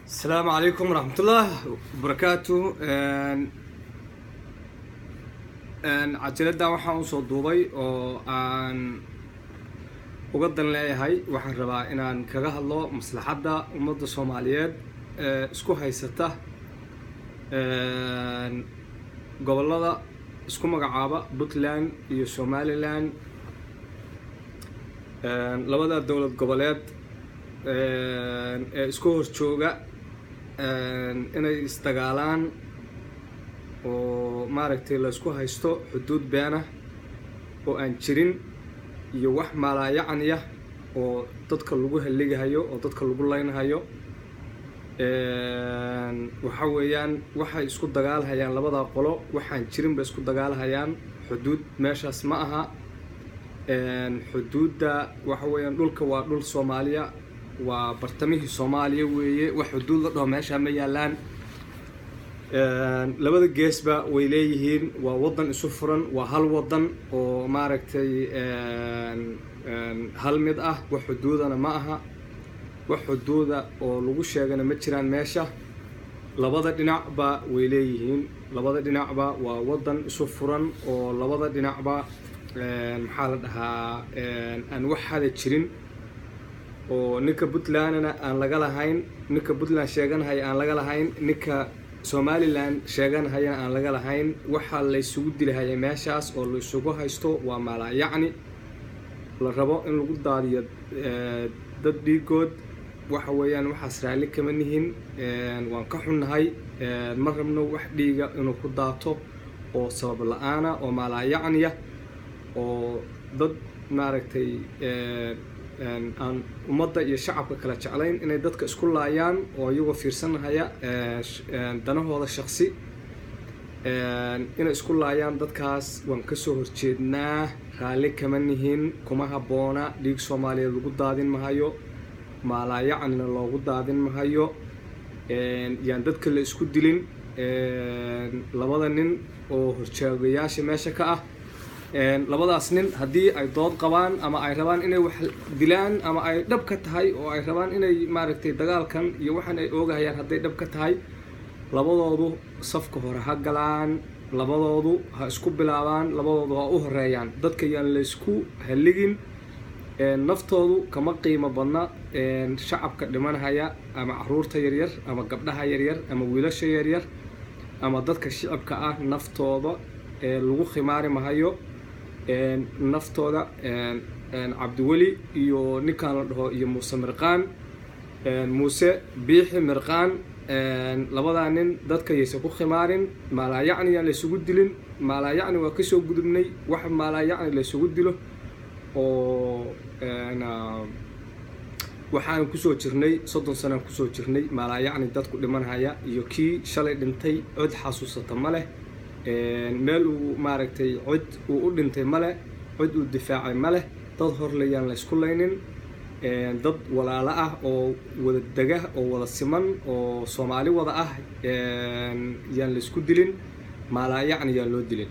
Asalaamu calaykum waraxmatullah wabarakaatu. Cajiladan waxaan usoo duubay oo aan uga dan leeyahay, waxaan rabaa inaan kaga hadlo maslaxadda ummadda Soomaaliyeed ee isku haysata gobollada isku magacaaba Puntland iyo Somaliland, labada dowlad goboleed ee isku horjooga inay isdagaalaan oo maaragtay la isku haysto xuduud beena oo aan jirin iyo wax maalaayacniya oo dadka lagu halligahayo oo dadka lagu leynhayo. Waxa weeyaan waxay isku dagaalhayaan labada qolo waxaan jirin bay isku dagaalhayaan. Xuduud meeshaas ma aha. Xuduudda waxa weeyaan dhulka waa dhul Soomaaliya, waa bartamihii Soomaaliya weeye. Wax xuduud la dhaho meesha ma yaalaan. Labada geesba way leeyihiin. Waa wadan isu furan, waa hal wadan oo maaragtay hal mid ah. Wax xuduudana ma aha, wax xuduuda oo lagu sheegana ma jiraan meesha. Labada dhinacba way leeyihiin, labada dhinacba waa wadan isu furan oo labada dhinacba, maxaa la dhahaa, aan wax hada jirin oo ninka Puntlandna aan laga lahayn, ninka Puntland sheeganahaya aan laga lahayn, ninka Somaliland sheeganahayana aan laga lahayn. Waxaa laysugu dilahaya meeshaas oo laysugu haysto waa maalaayacni la rabo in lagu daadiyo dad dhiigood. Waxa weeyaan waxaas raalli kama nihin, waan ka xunnahay. Ma rabno wax dhiiga inuu ku daato oo sabab la-aana oo maalaayacniya oo dad maaragtay aan ummadda iyo shacabka kala jeclayn inay dadka isku laayaan oo iyagoo fiirsanahaya danahooda shaksi inay isku laayaan dadkaas. Waan kasoo horjeednaa, raalli kama nihin, kuma habboona. Dhiig Soomaaliyeed lagu daadin mahayo, maalaayacnina loogu daadin mahayo. Yaan dadka la isku dilin. Labada nin oo horjoogayaasha meesha ka ah, labadaas nin haddii ay dood qabaan ama ay rabaan inay wax dilaan ama ay dhab ka tahay oo ay rabaan inay maaragtay dagaalkan iyo waxaan ay oogahayaan hadday dhab ka tahay, labadoodu safka hore ha galaan, labadoodu ha isku bilaabaan, labadoodu ha u horeeyaan. Dadka yaan la isku halligin. Naftoodu kama qiimo badna shacabka dhimanhaya ama caruurta yaryar ama gabdhaha yaryar ama wiilasha yaryar ama dadka shicibka ah. Naftooda lagu khimaari mahayo. Naftooda Cabdiweli iyo ninkan la dhaho iyo Muuse Mirqaan, Muuse Biixi Mirqaan, labadaa nin dadka yaysan ku khimaarin. Maalaayacni yaan laysugu dilin. Maalaayacni waa kasoo gudubnay. Wax maalaayacni laysugu dilo oo waxaan kusoo jirnay 30 sanaan kusoo jirnay maalaayacni dadku dhimanhaya iyo kii shalay dhintay cod xasuusata ma leh, meel uu maaragtay cod uu u dhintay ma leh, cod uu difaacay ma leh. Dad horlayaan laysku laynin. Dad walaalo ah oo wada dega oo wada siman oo Soomaali wada ah yaan laysku dilin, maalaayacni yaan loo dilin.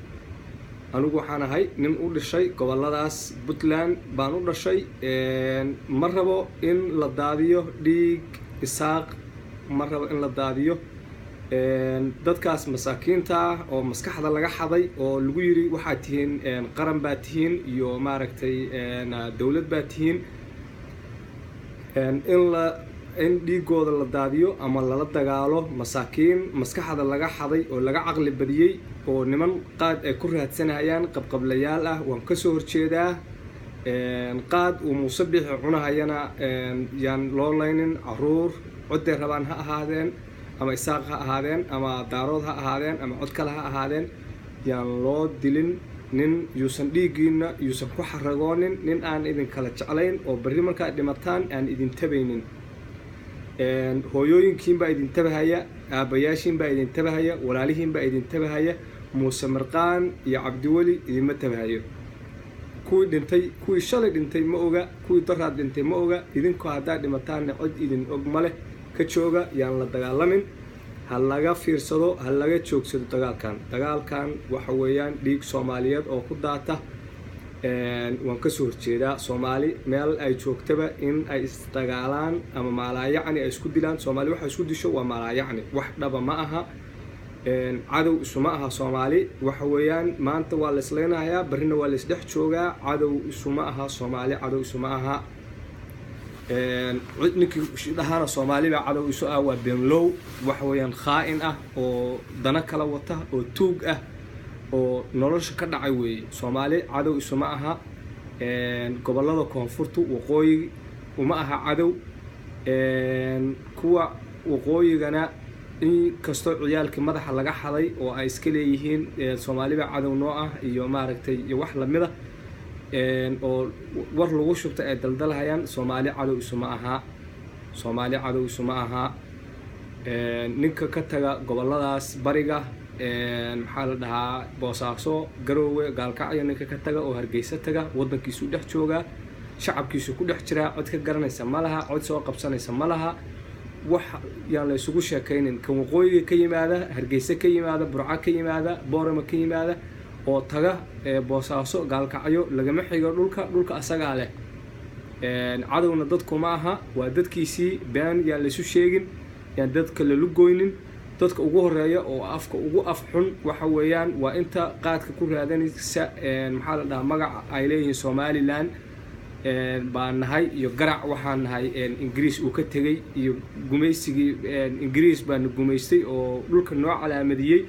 Anigu waxaan ahay nin u dhashay goboladaas Puntland baan u dhashay. Ma rabo in la daadiyo dhiig Isaaq, ma rabo in la daadiyo. Dadkaas masaakiinta ah oo maskaxda laga xaday oo lagu yiri waxaad tihiin qaran baa tihiin iyo maaragtay dowlad baa tihiin, in dhiigooda la daadiyo ama lala dagaalo masaakiin maskaxda laga xaday oo laga caqli badiyey oo niman qaad ay ku raadsanayaan qabqablayaal ah, waan kasoo horjeedaa. Qaad uu Muuse Biixi cunahayana yaan loo laynin caruur, codday rabaan ha ahaadeen, ama Isaaq ha ahaadeen ama Daarood ha ahaadeen ama cod kale ha ahaadeen, yaan loo dilin. Nin yuusan dhiiggiina yuusan ku xaragoonin nin aan idin kala jeclayn oo berri markaad dhimataan aan idin tabaynin. Hooyooyinkiin baa idin tabahaya, aabbayaashiin baa idin tabahaya, walaalihiin baa idin tabahaya. Muuse Mirqaan iyo Cabdiweli idinma tabahayo. Kuwii dhintay, kuwii shalay dhintay ma oga, kuwii daraad dhintay ma oga. Idinku haddaad dhimataanna cod idin og ma leh. Ka jooga, yaan la dagaalamin, ha laga fiirsado, ha laga joogsado dagaalkan. Dagaalkan waxa weeyaan dhiig Soomaaliyeed oo ku daata. Waan kasoo horjeedaa Soomaali meel ay joogtaba in ay isdagaalaan ama maalaayacni ay isku dilaan. Soomaali waxa isku disho waa maalaayacni, wax dhaba ma aha, cadow isuma aha. Soomaali waxa weeyaan maanta waa la isleynayaa, barrina waa la isdhex joogaa. Cadow isuma aha Soomaali, cadow isuma aha. Cid ninkii dhahana Soomaali baa cadow isu ah waa beenlow, waxa weeyaan khaa-in ah oo dano kala wata oo tuug ah oo nolosha ka dhacay weeye. Soomaali cadow isuma aha. Gobollada koonfurtu waqooyi uma aha cadow, kuwa waqooyigana in kastoo ciyaalkii madaxa laga xaday oo ay iska leeyihiin Soomaali baa cadow noo ah iyo maaragtay iyo wax lamid a oo war lagu shubtay ay daldalhayaan. Soomaali cadow isuma aha, Soomaali cadow isuma aha. Ninka ka taga gobolladaas bariga, maxaa la dhahaa, Boosaaso, Garoowe, Gaalkacyo, ninka ka taga oo Hargeysa taga, waddankiisuu dhex joogaa, shacabkiisu ku dhex jiraa. Cod ka garanaysa ma laha, cod soo qabsanaysa ma laha. Wax yaan la isugu sheekaynin. Kan waqooyiga ka yimaada, Hargeysa ka yimaada, Burco ka yimaada, Boorama ka yimaada oo taga Boosaaso, Gaalkacyo, lagama xigo dhulka, dhulka asagaa leh. Cadowna dadku ma aha, waa dadkiisii. Been yaan laysu sheegin, yaan dadka lala goynin. Dadka ugu horeeya oo afka ugu af xun waxa weeyaan waa inta qaadka ku raadanaysa, maxaa la dhahaa, magaca ay leeyihiin Somaliland baan nahay iyo garac waxaan nahay Ingiriis uu ka tegey iyo gumaysigii Ingiriis baana gumaystay oo dhulka noo calaamadiyey.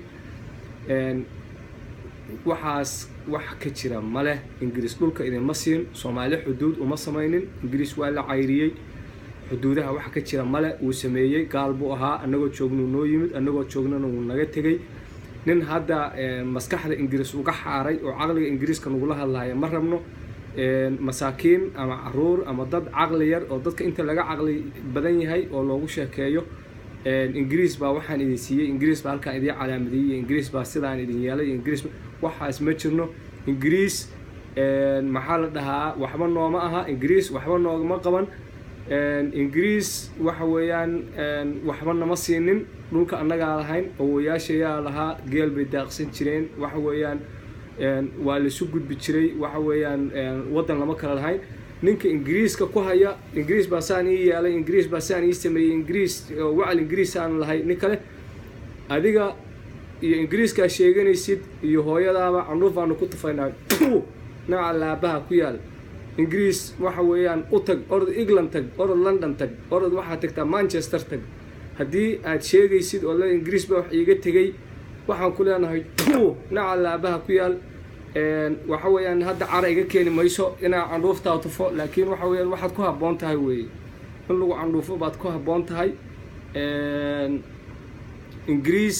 Waxaas wax ka jira ma leh. Ingiriis dhulka idinma siin, Soomaali xuduud uma samaynin. Ingiriis waa la cayriyey. Xuduudaha wax ka jira male uu sameeyey, gaal buu ahaa. Annagoo joognuu noo yimid, annagoo joognana wuu naga tegey. Nin hadda maskaxda Ingiriis uga xaaray oo caqliga Ingiriiska nagula hadlaya ma rabno. Masaakiin ama caruur ama dad caqli yar oo dadka inta laga caqli badan yahay oo loogu sheekeeyo Ingiriis baa waxaan idin siiyey, Ingiriis baa halkaan idin calaamadiyey, Ingiriis baa sidaan idin yeelay, Ingiriis, waxaas ma jirno. Ingiriis, maxaa la dhahaa, waxba nooma aha. Ingiriis waxba noogama qaban. Ingiriis waxa weeyaan waxba nama siinin. Dhulka annagaa lahayn, awowayaashayaa lahaa, geel bay daaqsan jireen. Waxa weeyaan waa laisu gudbi jiray. Waxa weeyaan waddan lama kala lahayn. Ninka Ingiriiska ku haya Ingiriis baa saan ii yeelay, Ingiriis baa saan ii sameeyey, Ingiriis wacal, Ingiriis aan lahay, nin kale adiga iyo Ingiriiskaa sheeganaysid iyo hooyadaaba candhuuf baanu ku tufaynaa nooca laabaha ku yaal. Ingiriis waxa weeyaan u tag, orod England tag, orod London tag, orod waxaad tagtaa Manchester tag. Haddii aad sheegaysid oo le Ingiriis baa wax iiga tegey, waxaan ku leenahay nooca laabaha ku yaal. Waxa weeyaan hadda cara iga keeni mayso inaa candhuuftaa tufo, laakiin waxa weeyaan waxaad ku habboon tahay weeye in lagu candhuufo baad ku habboon tahay. Ingiriis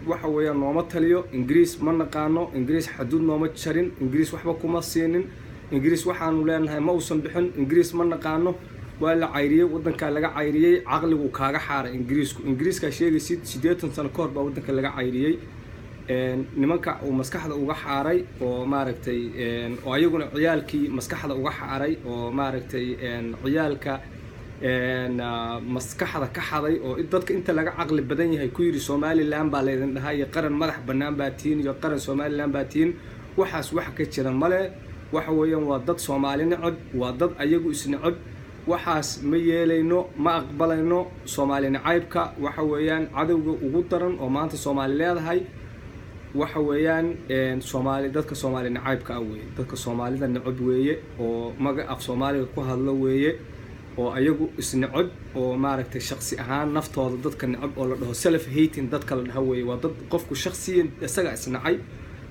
waxa weeyaan nooma taliyo. Ingiriis ma naqaano. Ingiriis xaduud nooma jarin. Ingiriis waxba kuma siinin. Ingiriis waxaanu leenahay ma uusan bixin. Ingiriis ma naqaano. Waa la cayriyey, waddankaa laga cayriyey. Caqligu kaaga xaaray Ingiriisku. Ingiriiskaa sheegaysid 80 sano ka hor baa waddanka laga cayriyey. Nimanka uu maskaxda uga xaaray oo maaragtay oo ayaguna ciyaalkii maskaxda uga xaaray oo maaragtay ciyaalka maskaxda ka xaday oo dadka inta laga caqli badan yahay ku yidhi Somaliland baa laydin dhahaa iyo qaran madax bannaan baa tihiin iyo qaran Somaliland baa tihiin, waxaas wax ka jira male. Waxa weeyaan waa dad Soomaali necab, waa dad ayagu isnecab. Waxaas ma yeelayno, ma aqbalayno. Soomaali nacaybka waxa weeyaan cadowga ugu daran oo maanta Soomaali leedahay. Waxa weeyaan Soomaali dadka Soomaali nacaybka ah weeye, dadka Soomaalida necab weeye oo maga af Soomaaliga ku hadlo weeye oo ayagu isnecab oo maaragtay shaqsi ahaan naftooda dadka necab oo la dhaho self hating dadka la dhaho weeye. Waa dad qofku shaksiyan isaga isnacay,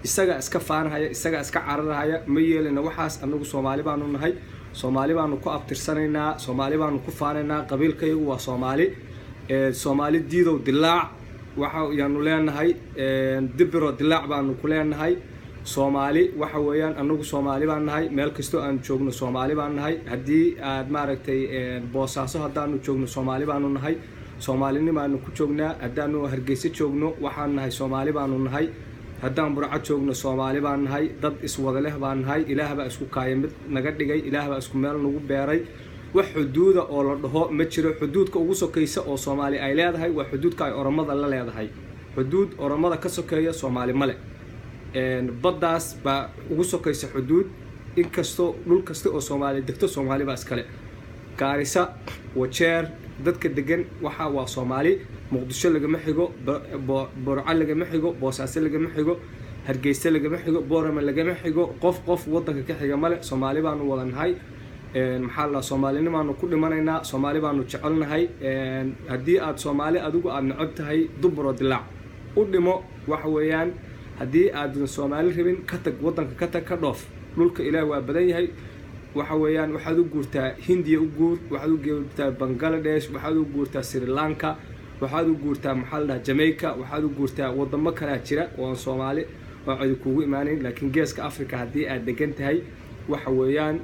isaga iska faanhaya, isaga iska cararhaya. Ma yeelina waxaas. Anagu Soomaali baanu nahay, Soomaali baanu ku abtirsanaynaa, Soomaali baanu ku faanaynaa. Qabiilkayagu waa Soomaali. Soomaali diidow dilaac waxa yaanu leenahay, dibiro dilaac baanu ku leenahay. Soomaali waxa weeyaan anagu Soomaali baan nahay. Meel kastoo aan joogno Soomaali baan nahay. Haddii aad maaragtay Boosaaso haddaanu joogno Soomaali baanu nahay, Soomaalinimaanu ku joognaa. Haddaanu Hargeysa joogno waxaan nahay Soomaali baanu nahay. Haddaan Burco joogno Soomaali baan nahay. Dad iswada leh baan nahay. Ilaah baa isku kaaya mid naga dhigay, Ilaah baa isku meel nagu beeray. Wax xuduuda oo la dhaho ma jiro. Xuduudka ugu sokaysa oo Soomaali ay leedahay waa xuduudka ay Oromada la leedahay. Xuduud Oromada ka sokeeya Soomaali male. Baddaas baa ugu sokaysa xuduud. Inkastoo dhul kasta oo Soomaali degto, Soomaali baa iskale. Gaarisa, Wajeer, dadka degan waxa waa Soomaali. Muqdisho lagama xigo, Burco lagama xigo, Boosaaso lagama xigo, Hargeysa lagama xigo, Boorama lagama xigo. Qof qof wadanka ka xiga male. Soomaali baanu wada nahay. Maxaa la, soomaalinimaanu ku dhimanaynaa, Soomaali baanu jecelnahay. Haddii aad Soomaali adigu aada necab tahay, duburo dilaac u dhimo. Waxa weeyaan, haddii aadan Soomaali rabin, ka tag wadanka, ka tag, ka dhoof. Dhulka Ilaah waa badan yahay. Waxa weeyaan, waxaad u guurtaa Hindiya, u guur, waxaad u guurtaa Bangladesh, waxaad u guurtaa Sri Lanka, waxaad u guurtaa, maxaa la dhahaa, Jamaica, waxaad u guurtaa wadamo kalaa jira oo aan Soomaali oo cidi kugu imaanayn. Laakiin Geeska Africa haddii aad degan tahay, waxa weeyaan,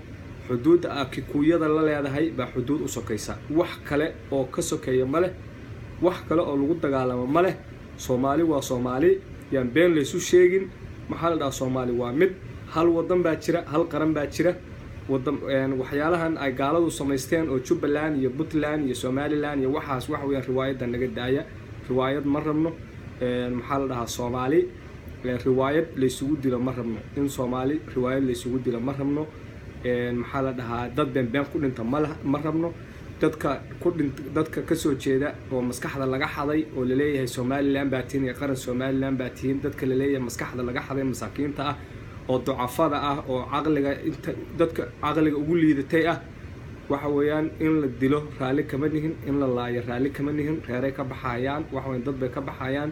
xuduudda aa Kikuuyada la leedahay baa xuduud u sokaysa. Wax kale oo ka sokeeya ma leh, wax kale oo lagu dagaalamo ma leh. Soomaali waa Soomaali, yaan been laysu sheegin. Maxaa la dhahaa, Soomaali waa mid, hal wadan baa jira, hal qaran baa jira. Wadan waxyaalahan ay gaaladu samaysteen oo Jubbaland iyo Puntland iyo Somaliland iyo waxaas, waxa weeyaan, riwaayadda naga daaya. Riwaayad ma rabno. Maxaa la dhahaa, Soomaali riwaayad laysugu dilo ma rabno, in Soomaali riwaayad laysugu dilo ma rabno. Maxaa la dhahaa, dad been been ku dhinta ma rabno. Dadka ku dhint, dadka kasoo jeeda oo maskaxda laga xaday oo laleeyahay Somaliland baa tihiin iyo qaran Somaliland baa tihiin, dadka laleeyahay maskaxda laga xaday, masaakiinta ah oo ducafada ah oo caqliga inta dadka caqliga ugu liidatay ah, waxa weeyaan, in la dilo raalli kama nihin, in la laayo raalli kama nihin. Reeray ka baxayaan, waxa weyan, dad bay ka baxayaan,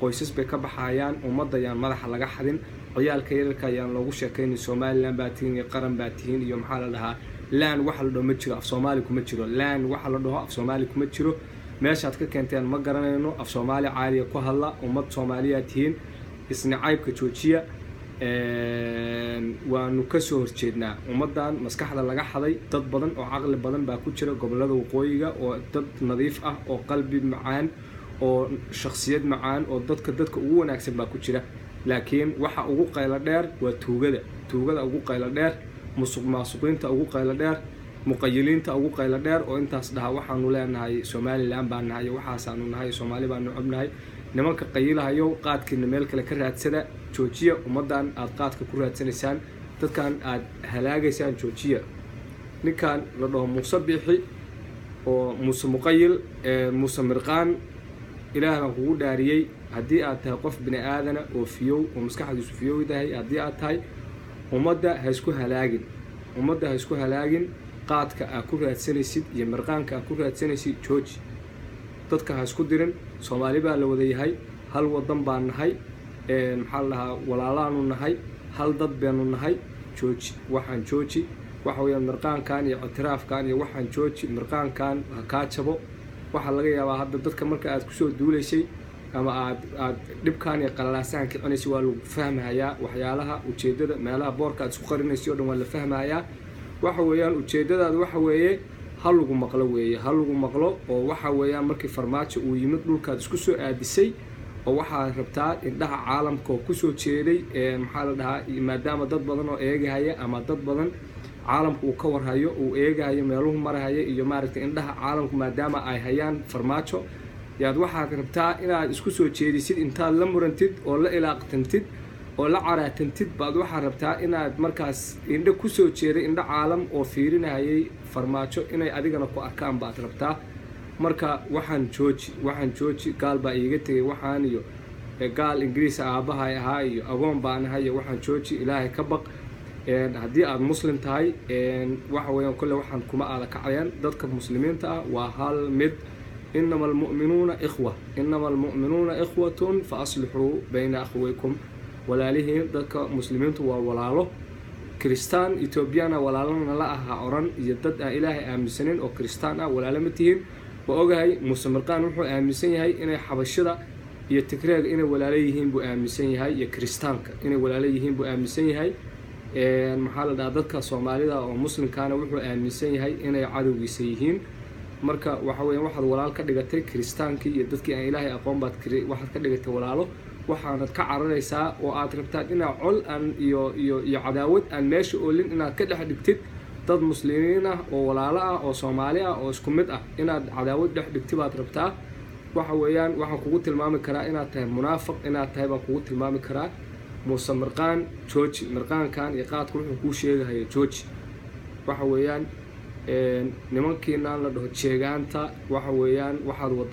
qoysas bay ka baxayaan. Ummadda yaan madaxa laga xadin. Ciyaalka yararka ayaan loogu sheekaynay Somaliland baa tihiin iyo qaran baa tihiin iyo maxaa la dhahaa land. Waxa la dhaho ma jiro, af Soomaali kuma jiro. Land waxa la dhaho af Soomaali kuma jiro. Meeshaad ka keenteen ma garanayno. Af Soomaali caaliya ku hadla. Ummad Soomaaliyaa tihiin, isnacaybka joojiya. Waanu kasoo horjeednaa ummaddan maskaxda laga xaday. Dad badan oo caqli badan baa ku jira gobolada waqooyiga, oo dad nadiif ah oo qalbi macaan oo shaksiyad macaan oo dadka ugu wanaagsan baa ku jira. Laakiin waxa ugu qaylo dheer waa tuugada, tuugada ugu qaylo dheer, musuq maasuqiinta ugu qaylo dheer, muqayiliinta ugu qaylo dheer, oo intaas dhaha waxaanu leenahay Somaliland baan nahay iyo waxaasaanu nahay, Soomaali baanu cobnahay. Nimanka qayilahayow, qaadkiina meel kale ka raadsada. Joojiya ummaddan aad qaadka ku raadsanaysaan, dadkan aad halaagaysaan, joojiya. Ninkan la dhaho Muuse Biixi oo Muuse Muqayil, Muuse Mirqaan, Ilaah baan kugu dhaariyey, haddii aad tahay qof bini aadana oo fiyow oo maskaxdiisu fiyow tahay, haddii aad tahay, ummadda ha isku halaagin, ummadda ha isku halaagin. Qaadka aad ku raadsanaysid iyo mirqaanka aad ku raadsanaysid jooji. Dadka ha isku dirin. Soomaali baa la wada yahay, hal wadan baan nahay, maxaa la dhahaa, walaalaanu nahay, hal dad baynu nahay. Jooji waxaan, jooji. Waxa weeyaan, mirqaankan iyo ictiraafkan iyo waxaan jooji. Mirqaankan ha kaa jabo. Waxaa laga yaabaa hadda dadka marka aad kusoo duulaysay ama aad dhibkan iyo qalalaasahan kicinaysay, waa lagu fahmayaa. Waxyaalaha ujeedada, meelaha boorka aad isku qarinaysay o dhan waa la fahmayaa. Waxa weeyaan, ujeedadaadu waxa weeye ha lagu maqlo weeye, ha lagu maqlo. Oo waxa weeyaan, markii Farmaajo uu yimid, dhulkaad isku soo aadisay oo waxaad rabtaa indhaha caalamka oo kusoo jeeday, maxaa la dhahaa, maadaama dad badan oo eegahaya ama dad badan caalamka uu ka warhayo, uu eegahayo meeluhu marahaya iyo maaragtay indhaha caalamku maadaama ay hayaan Farmaajo, yaad waxaad rabtaa inaad isku soo jeedisid. Intaad la murantid oo la ilaaqtantid oo la caraatantid baad waxaad rabtaa inaad markaas indho kusoo jeeday, indho caalam oo fiirinayay Farmaajo inay adigana ku arkaan baad rabtaa. Marka waxaan jooji, waxaan jooji. Gaal baa iiga tegay waxaan iyo gaal Ingiriisa aabbahay ahaa iyo agoon baan ahay iyo waxaan jooji. Ilaahay ka baq haddii aada muslim tahay. Waxa weeyaan, kolle waxaan kuma aada kacayaan. Dadka muslimiinta ah waa hal mid. إنما المؤمنون إخوة، إنما المؤمنون إخوة فأصلحوا بين أخويكم. Walaalihiin, dadka muslimiintu waa walaalo. Kristaan Etoobiyana walaalana la aha oran iyo dad aan Ilaahay aaminsanin oo kristaan ah walaalo ma tihiin. Waa ogahay, Muuse Mirqaan wuxuu aaminsan yahay inay Xabashida iyo Tigreega inay walaalo yihiin buu aaminsan yahay, iyo kiristaanka inay walaalo yihiin buu aaminsan yahay. Maxaa la dhahaa, dadka Soomaalida oo muslimkaana wuxuu aaminsan yahay inay cadowgiisa yihiin. Marka waxa weeyaan, waxaad walaal ka dhigatay kiristaankii iyo dadkii aan Ilaahay aqoon baad waxaad ka dhigatay walaalo. Waxaanad ka cararaysaa oo aad rabtaan inaad col aan iyo cadaawad aan meesha oolin inaad ka dhex dhigtid dad muslimiin ah oo walaalo ah oo Soomaali ah oo isku mid ah, inaad cadaawad dhex dhigti baad rabtaa. Waxa weeyaan, waxaan kugu tilmaami karaa inaad tahay munaafiq, inaad tahay baan kugu tilmaami karaa. Muuse Mirqaan jooji, mirqaankan iyo qaadka wuxuu kuu sheegahaya jooji. Waxa weeyaan, nimankiinaan la dhaho Jeegaanta, waxa weeyaan waxaad wada